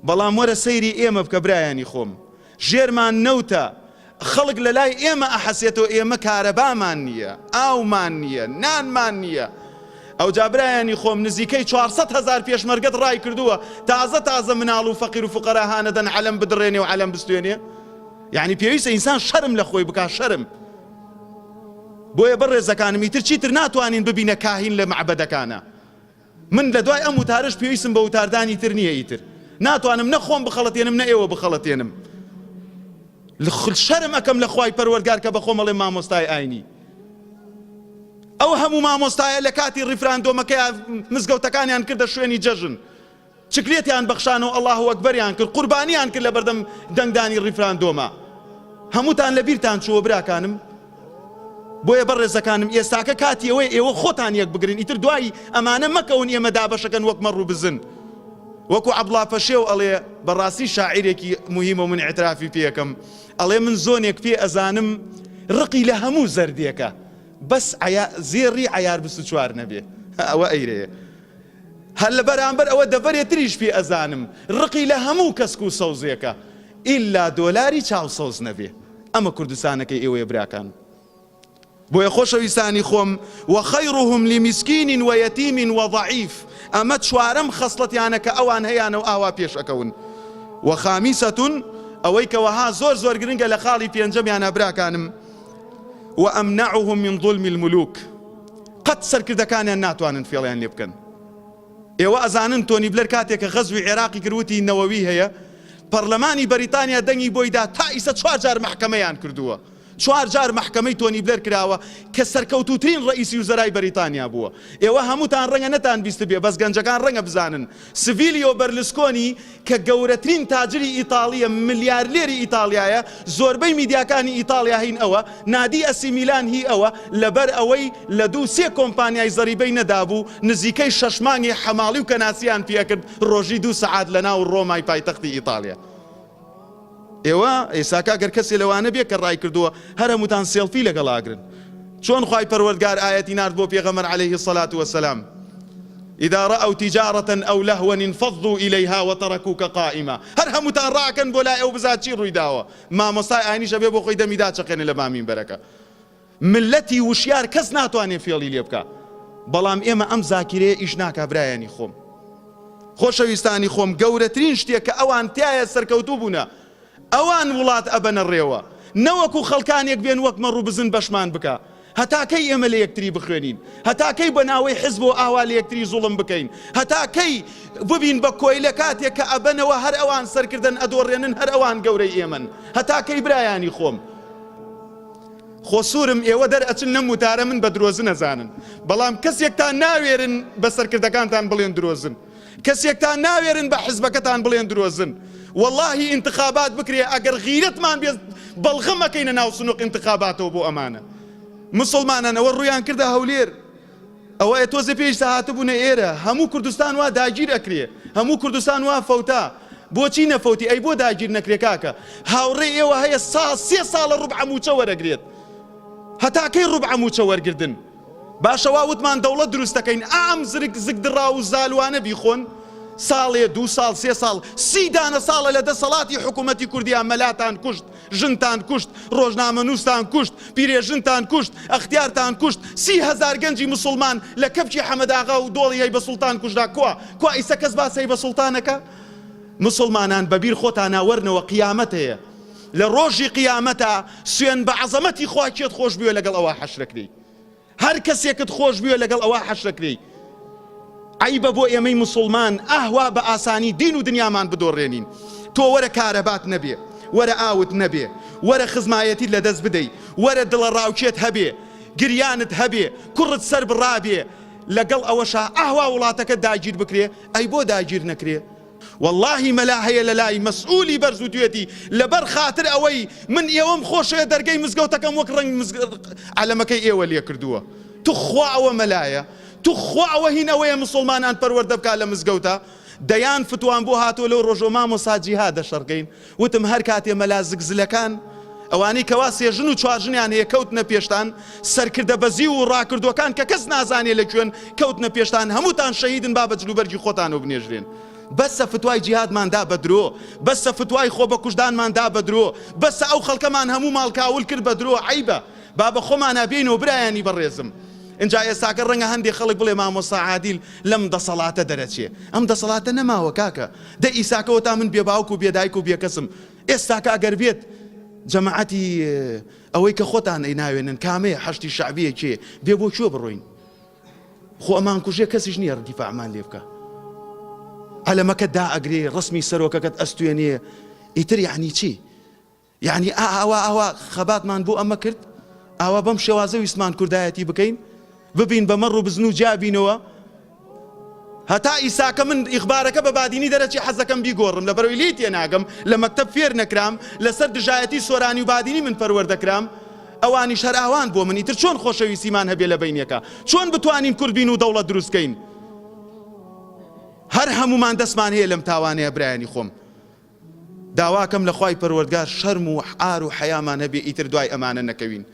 بەڵام وەرە سەیری ئێمە بکە برایانی خۆم ژێرمان نەوتە خەڵک لەلای ئێمە ئەحەسێتەوە ئێمە کارەبامان نییە ئاومان نییە نانمان نییە ئەوجا برایانی خۆم نزیکەی 400 هەزار پێشمەرگەت ڕای کردووە تازە تازە مناڵ و فەقیر و فوقەرا هانەدەن عەلەم بدڕێنێ و عەلەم بستوێنێ یعنی پێویستە ئینسان شەرم لە خۆی بکا شەرم بۆیە بەڕێزەکانم ئیتر چیتر ناتوانین ببینە کاهین لە مەعبەدەکانە من لە دوای ئەم وتارەش پێویستم بە وتاردانی تر نییە ئیتر ناتوانم نە خۆم بخەڵەتێنم نە ئێوە بخەڵەتێنم شەرم ئەکەم لە خوای پەروەردگار کە بەخۆم ئەڵێم مامۆستای ئاینی ئەو هەموو مامۆستایە لە کاتی ڕیفراندۆمەکەیا مزگەوتەکانیان کردە شوێنی جەژن چکلێتیان بەخشان و ئەڵاهو ئەکبەریان کرد قوربانیان کرد لەبەردەم دەنگدانی ڕیفراندۆما هەمووتان لەبیرتان چووە براکانم بۆیە بەڕێزەکانم ئێستاکە کاتی ئەوەیە ئێوە خۆتان یەک بگرن ئیتر دوای ئەمانە مەکەون ئێمە دابەشەکەن وەک مەڕ و بزن وەکو عەبڵا پەشێو ئەڵێ بەڕاستی شاعیرێکی موهیمە و من ئیعترافی پێ ئەکەم ئەڵێ من زۆنێک پێ ئەزانم ڕقی لە هەموو زەردێکە بەس عەیا زێڕی عەیار 24 نەبێ ئەوە ئەیرەیە هەر لە بەرامبەر ئەوە دەڤەرێ تریش پێ ئەزانم ڕقی لە هەموو کەسک و سەوزێکە ئیلا دۆلاری چاو سەوز نەبێ ئەمە کوردستانەکەی ئێوەیە براکانم بۆیە خۆشەویستانی خۆم وخیرهم لمسکین ویتیم وضعیف ئەمە چوارەم خەسڵەتیانە کە ئەوان هەیانە و ئاوا پێش ئەکەون وخامیسە ئەوەی کە وەها زۆر زۆر گرنگە لە خاڵی پێنجەمیانە براکانم وامنعهم من ظلم الملوک قەت سەرکردەکانیان ناتوانن فێڵیان لێ بکەن. ئێوە ئەزانن تۆنی بلەر کاتێک کە غەزوی عێراقی کرد وتی نەوەوی هەیە، پەڕلەمانی بەریتانیا دەنگی بۆی دا تا ئیسە چوار جار مەحکەمەیان کردووە. چوار جار مەحکەمەی تۆنی بلەر کراوە کە سەرکەوتووترین ڕەئیسی وزەرای بەریتانیا بووە. ئێوە هەمووتان ڕەنگە نەتان بیستبێ بەس گەنجەکان ڕەنگە بزانن سڤیلیۆ بەرلسکۆنی کە گەورەترین تاجری ئیتاڵییە، ملیارلێری ئیتاڵیایە، زۆربەی میدیاکانی ئیتاڵیا هین ئەوە، نادی ئەسی میلان هی ئەوە، لەبەر ئەوەی لە دوو سێ کۆمپانیای زەریبەی نەدابوو، نزیکەی شەش مانگی حەماڵی و کەناسیان پێکرد، ڕۆژی دوو سەعات لەناو ڕۆمای پایتەختی ئیتاڵیا. ئێوە ئێساکە گەر کەسێ لەوانە بێ کە ڕای کردووە هەر هەمووتان سێڵفی لەگەڵ ئاگرن چۆن خوای پەروەردگار ئایەتی نارد بۆ پێغەمبەر علیه الصلاة والسلام اذا رأوا تجارة او لهوا انفضوا الیها وترکوک قائما هەر هەمووتان ڕاکەن بۆ لای ئەو بزات چی ڕووی داوە مامۆستای ئاینیش ئەبێ بۆ خۆی دەمی داچەقێنێ لە مامینبەرەکە مللەتی وشیار کەس ناتوانێ فێڵی لێ بکا بەڵام ئێمە ئەم زاکیرەیە ئیش ناکا برایانی خۆم خۆشەویستانی خۆم گەورەترین شتێک کە ئەوان تیایا سەرکەوتوو بوونە ئەوان وڵات ئەبەنە ڕێوە نەوەکو خەڵکانێک بێن وەک مەڕ و بزن بەشمان بکا هەتا کەی ئێمە لە یەکتری بخوێنین هەتا کەی بە ناوەی حزبەوە ئاوا لە یەکتری زوڵم بکەین هەتا کەی ببین بە کۆیلە کاتێک کە ئەبەنەوە هەر ئەوان سەرکردەن ئەدۆڕێنن هەر ئەوان گەورەی ئێمەن هەتا کەی برایانی خۆم خۆ سورم ئێوە دەر ئەچن لەم وتارە من بە درۆزن ئەزانن بەڵام کەسێکتان ناوێرن بە سەرکردەکانتان بڵێن درۆزن کەسێکتان ناوێرن بە حزبەکەتان بڵێن درۆزن وەڵاهی ئینتخابات بکرێ ئەگەر غیرەتمان بێ بەڵغەم ئەکەینە ناو سنوق ئینتخاباتەوە بۆ ئەمانە مسوڵمانان ئەوە ڕوویان کردە هەولێر ئەوە ئێ تۆزێ پێیشتە هاتبوونە ئێرە هەموو کوردستان وا داگیر ئەکرێ هەموو کوردستان وا فەوتا بۆچی نەفەوتی ئەی بۆ داگیر نەکرێ کاکە هاوڕێی ئێوە هەیە سا سێ ساڵە ڕوبعە مووچە وەرەگرێت هەتا کەی ڕوبعە مووچە وەرگردن باشە وا وتمان دەوڵەت دروست دەکەین ئا ئەم زرگ زگ دڕاو و زالوانە بیخۆن ساڵێ دوو ساڵ سێ ساڵ سی دانە ساڵە لە دەسەڵاتی حکوومەتی کوردیا مەلاتان کوشت ژنتان کوشت، ڕۆژنامەنووستان کوشت، پیرێژنتان کوشت، ئەختیارتان کوشت، 30,000 گەنجی موسوڵمان لە کەپکی حەمەداغا و دۆڵی هەیبە سوڵتان کوژرا، کوا؟ کوا ئیسە کەس باس هەیبە سوڵتان ئەکا؟ موسوڵمانان بە بیر خۆتانا وەرنەوە قیامەت هەیە لە ڕۆژی قیامەتا سوێن بە عەزەمەتی خوا کێت خۆش بوێ لەگەڵ ئەوا حەشرەکرێی. هەر کەسێکت خۆش بوێ لەگەڵ ئەوە حەشرەکرێی عەیبە بۆ ئێمەی موسوڵمان ئاه وا بە ئاسانی دین و دنیامان بدۆڕێنین تۆ وەرە کارەبات نەبێ وەرە ئاوت نەبێ وەرە خزمایەتیت لە دەست بدەی وەرە دڵەڕاوکێت هەبێ گریانت هەبێ کوڕت سەر بڕابێ لەگەڵ ئەوەشا ئاه وا وڵاتەکەت داگیر بکرێ ئەی بۆ داگیر نەکرێ وەڵاهی مەلا هەیە لەلای مەسئولی بەرز وتوێتی لەبەر خاتر ئەوەی من ئێوەم خۆشەوێ دەرگەی مزگەوتەکەم وەک ڕەنگ عەلەمەکەی ئێوە لێکردووە توخوا ئەوە مەلایە توخوا ئەوە هین ئەوەیە مسوڵمانان پەروەردە بکا لە مزگەوتا دەیان فتوام بۆ هاتووە لەو ڕۆژەوە مامۆستا جیهادە شەڕکەین وتم هەر کاتێ مەلا زگزلەکان ئەوانەی کەوا سێ ژن و چوار ژنیان هەیە کەوتنە پێشتان سەرکردە بەزیو و ڕاکردووەکان کە کەس نازانێ لە کوێن کەوتنە پێشتان هەمووتان شەهیدن با بە جلوبەرگی خۆتانەوە بنێژرێن. بەسە فتوای جیهادمان دا بە درۆ، بەسە فتوای خۆ بەکوشتدانمان دا بە درۆ، بەسە ئەو خەڵکەمان هەموو ماڵ کاول کرد بە درۆ، عەیبە با بە خۆمانا بێینەوە برایانی بەڕێزم. ئینجا ئێستاکە ڕەنگە هەندێ خەڵک بڵێ مامۆستا عادیل لەم دەسەڵاتە دەرەچێ. ئەم دەسەڵاتە نەماوە کاکە. دە ئیساکە وەتا من بێ باوک و بێ دایک و بێ کەسم. ئێستاکە ئەگەر بێت جەماعەتی ئەوەی کە خۆتان ئەیناوێنن کامەیە حەشدی شەعبیە کێ بێ بۆ کوێ بڕۆین؟ خۆ ئەمانکوژێ کەسیش نییە دیفاعمان لێ بکا. عەلەمەکەت دائەگرێ، ڕەسمی سەرۆکەکەت ئەستوێنێ، ئیتر یەعنی چی؟ یەعنی ئا ئاوا ئاوا خەباتمان بۆ ئەمە کرد؟ ئاوا بەم شێوازە ویستمان کوردایەتی بکەین؟ ببین بە مەڕ و بزن و جیا بینەوە؟ هەتا ئیساکە من ئیخبارەکە بە بادینی دەرەچی حەزەکەم بیگۆڕم لەبەرئەوەی لێی تێناگەم لە مەکتەب فێر نەکرام لەسەر دژایەتی سۆرانی و بادینی من پەروەردە کرام ئەوانیش هەر ئاوان بۆ من ئیتر چۆن خۆشەویستیمان هەبێ لە بەینێکا چۆن بتوانین کورد بین و دەوڵەت دروست کەین هەر هەموومان دەستمان هەیە لەم تاوانەیە برایانی خۆم داواکەم لە خوای پەروەردگار شەرم و عار و حەیامان هەبێ ئیتر دوای ئەمانە نەکەوین.